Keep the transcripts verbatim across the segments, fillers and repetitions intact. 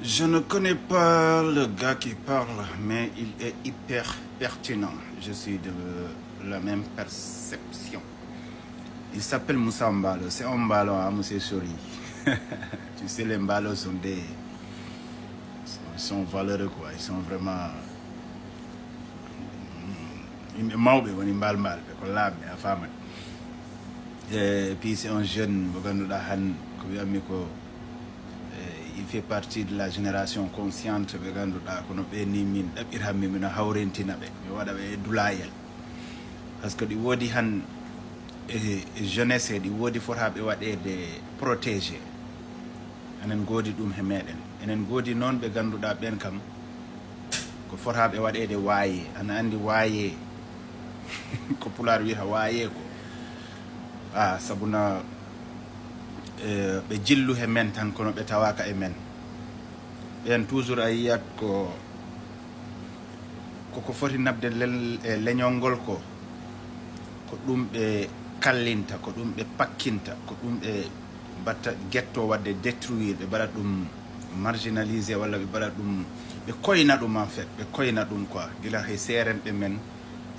Je ne connais pas le gars qui parle, mais il est hyper pertinent. Je suis de la même perception. Il s'appelle Moussa Mbalo. C'est un Mbalo, hein, monsieur Sori. Tu sais, les Mbalo sont des, sont, sont valeureux, quoi. Ils sont vraiment, yimɓe mawɓe woni Mbal Mbal ɓe, ko laaɓɓe, a famat. Et puis c'est un jeune mo ganduɗa han ko wiyammi ko, eh, il fait partie de la génération consciente ɓe ganduɗa kono ɓe ni min ɗaɓɓiranmi, mino hawrentina ɓe, mi waɗa ɓe e dulayel. Parce que ɗi woodi han e, e jeunesse he, ɗi woodi fotaɓe waɗede protégé. Enen goodi ɗum he meɗen. Enen goodi noon ɓe ganduɗa ɓen kam ko fotaɓe waɗede waaye. Ana andi waaye ko pulaar wiyata waaye ko, a, sabuna, eh, ɓe jillu he men tan kono ɓe tawaka e men. Ɓen toujours a yiyat ko, koko foti nabde lel-, e leñol ngol ko, ko ɗum ɓe kallinta, ko ɗum ɓe pakkinta, ko ɗum ɓe mbatta getto waɗde détruire, ɓe mbaɗa ɗum marginalisé walla ɓe mbaɗa ɗum, ɓe koyna ɗum en fait, ɓe koyna ɗum quoi, gila he seerenɓe men,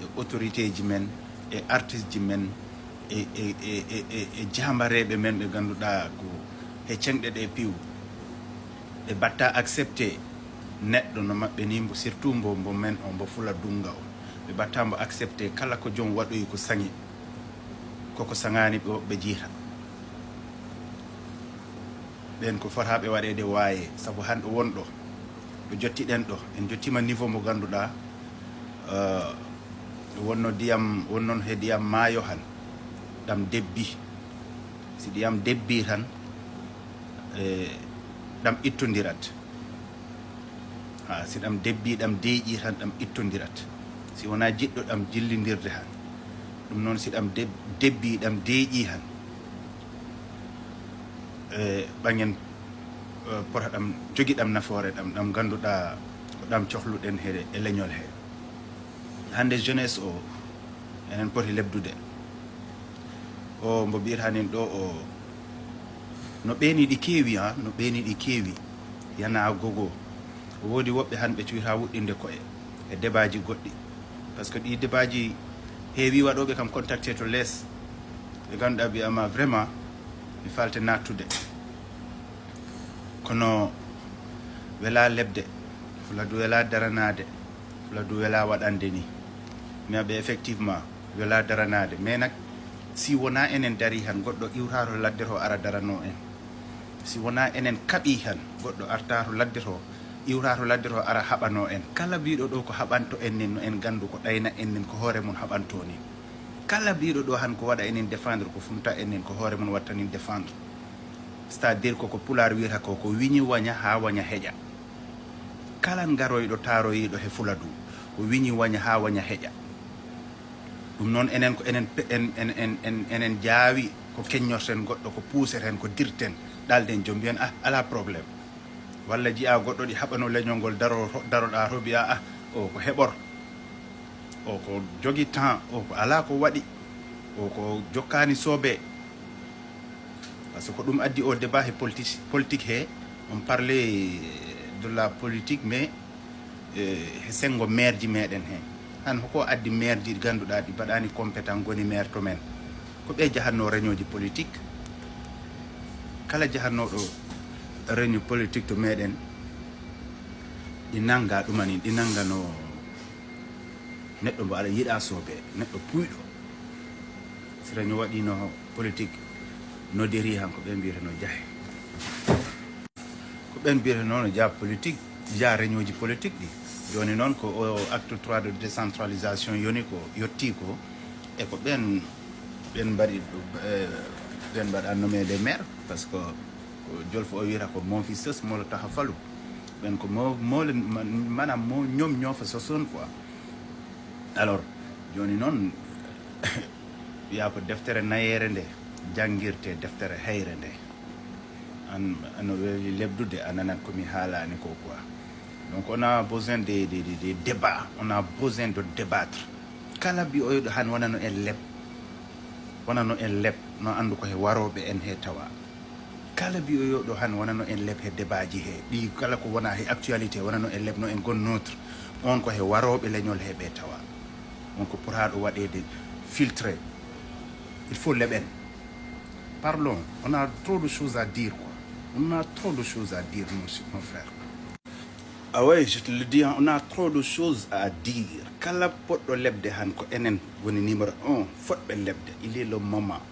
e autorité ji men, e artiste ji men, e, e, e, e, e, e jambareɓe men ɓe ganduɗa ko he ceŋɗe ɗe piw. Ɓe mbatta accepté neɗɗo no maɓɓe ni, mbo surtout mbo, mbo men o, mbo fula dunga o. Ɓe mbatta mbo accepté kala ko joom waɗoyi ko saŋi, koko saŋani ɓe woɓɓe jiita. Ɓen ko fotaɓe waɗede waaye, sabu han ɗo won ɗo, ɗo jottiɗen ɗo, en jottima niveau mo ganduɗa, eh, wonno ndiyam, wonnon he ndiyam maayo han, ɗam debbi. Si ndiyam debbi tan, eh, ɗam ittondirat. Ha, si ɗam debbi, ɗam deeƴi tan, ɗam ittondirat. Si wona jiɗɗo ɗam jillindirde han. Ɗum noon, si ɗam deb-, debbi, ɗam deeƴi han, e ɓaŋen, eh, pota ɗam jogi ɗam nafoore, ɗam, ɗam ganduɗa ko ɗam cohluɗen he, e leñol he. Hande jeunesse o, enen poti lebdude. O, mbo mbiyata nin ɗo o, no ɓeeni ɗi keewi, ha, no ɓeeni ɗi keewi. Yana gogo. O woodi woɓɓe han ɓe cuwita wuɗɗinde ko'e e débat ji goɗɗi. Parce que ɗi débat ji heewi waɗoɓe kam contacté to les. Ɓe ganduɗa mbiyama vraiment mi falte nattude. Kono wela lebde, fula du wela daranade, fula du wela waɗande ni. Mais ɓe effectivement wela daranade. Mais nak, si wona enen dari han, goɗɗo iwtato ladde to ara darano en. Si wona enen kaɓi han, goɗɗo artato ladde to, iwtato ladde to ara haɓano en. Kala biɗo ɗo ko haɓanto en nin, no en gandu ko ɗayna en nin, ko hoore mun haɓanto nin. Kala biɗo ɗo han ko waɗa enen défendre, ko funta en nin, ko hoore mun watta nin défendre. C'est-à-dire ko, ko pulaar wiyata ko, ko wiñi waña ha waña heƴa. Kala ngaroyɗo taroyiɗo he fula du, ko wiñi waña ha waña heƴa. Ɗum noon enen ko enen pe-, en, en, en, en, enen jaawi ko keññorten goɗɗo, ko puuseten, ko dirten, ɗalden joom mbiyen, ah, ala problème. Walla jiya goɗɗo ɗi haɓano leñol ngol daro, daroɗa to mbiya, ah, o ko heɓor. O ko jogi temps, o ko ala ko waɗi, o ko jokkani sobe. Parce que ko ɗum addi o débat he politique, politique he, on parlait de la politique, mais, eh, he sengo maire ji meɗen he. Han hoko addi maire ji ganduɗa ɗi mbaɗani compétent goni maire to men. Ko ɓe jahanno réunion ji politique. Kala jahannoɗo réunion politique to meɗen, ɗi nanga ɗumanin, ɗi nangano neɗɗo mbo ala yiɗa sobe, neɗɗo puyɗo. Si réunion waɗino politique, nodiri han ko ɓe mbiyata no jahe. Ko ɓen mbiyata noon no jaa politique, jaa réunion ji politique ɗi. Joni noon ko o acte trois de décentralisation yoni ko, yotti ko, e ko ɓen, ɓen mbaɗi, eh, ɓen mbaɗa nommé les maires, parce que ko Jolfo o wiyata ko mon fils molo taha falu. Ɓen ko mo, mo, manam mo ñoom ñoo fa sosoon quoi. Alors, joni noon, wiya ko deftere nayeere nde janngirte deftere heyre nde. An, ano weeli lebdude, a nanat ko mi haalani ko quoi. Donc, on a besoin de, de, de, de débat, on a besoin de débattre. Kala mbiyoyɗo han wona no en leb, wona no en leb, no anndu ko he warooɓe en he tawa. Kala biyoyoɗo han wonano en leb he débatji he ɗi kala ko wona he actualité wonano en leb no en gon neutre. On ko he waroɓe leñol he ɓe tawa. On ko potaaɗo waɗeede filtré. Il faut leɓen. Parlons, on a trop de choses à dire quoi. On a trop de choses à dire mon, mon frère. Ah ouais, je te le dis, hein, on a trop de choses à dire. Kala poɗɗo lebde han ko enen woni numéro un fotɓe lebde. Il est le moment.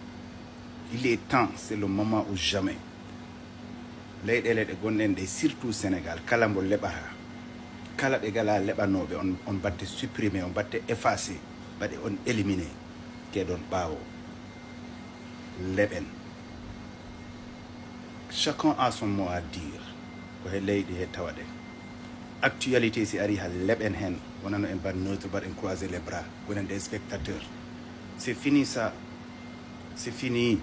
Il est temps, c'est le moment ou jamais. Leyɗeele ɗe gonɗen ɗe surtout Sénégal kala mbo leɓata kala ɓe gala leɓanooɓe on on batte supprimé on batte effacé mbaɗe on éliminé keɗon ɓaawo. Leɓen. Chacun a son mot à dire. Ko he leydi he tawaɗen. Actualité si ari ha leɓen hen wonano en mbaɗ neutre mbaɗen croiser les bras gonen des spectateurs. C'est fini ça. C'est fini.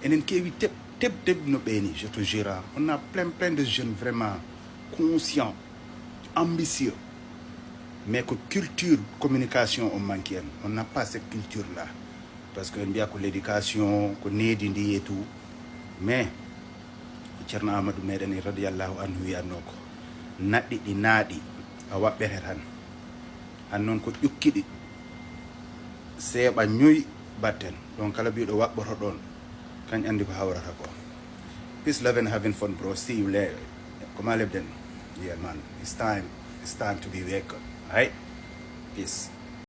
Enen keewi teb teb teb no ɓeeni, je te jure. On a plein plein de jeunes vraiment conscients, ambitieux. Mais ko culture communication on manque en. On n'a pas cette culture là. Parce que en mbiya ko l'éducation ko needi ndi et tout. Mais ko Ceerno Amadou meɗen e radiyallahu anhu wiyatno ko naɗɗi ɗi naaɗi a waɓɓete tan. Han noon ko ƴukkiɗi seeɓa ñoy batten. Ɗon kala biɗo waɓɓoto ɗon kañ anndi ko hawrata ko. Peace, love and having fun bro. See you later. Ko ma lebden. Yeah man, it's time. It's time to be wake up. Right? Peace.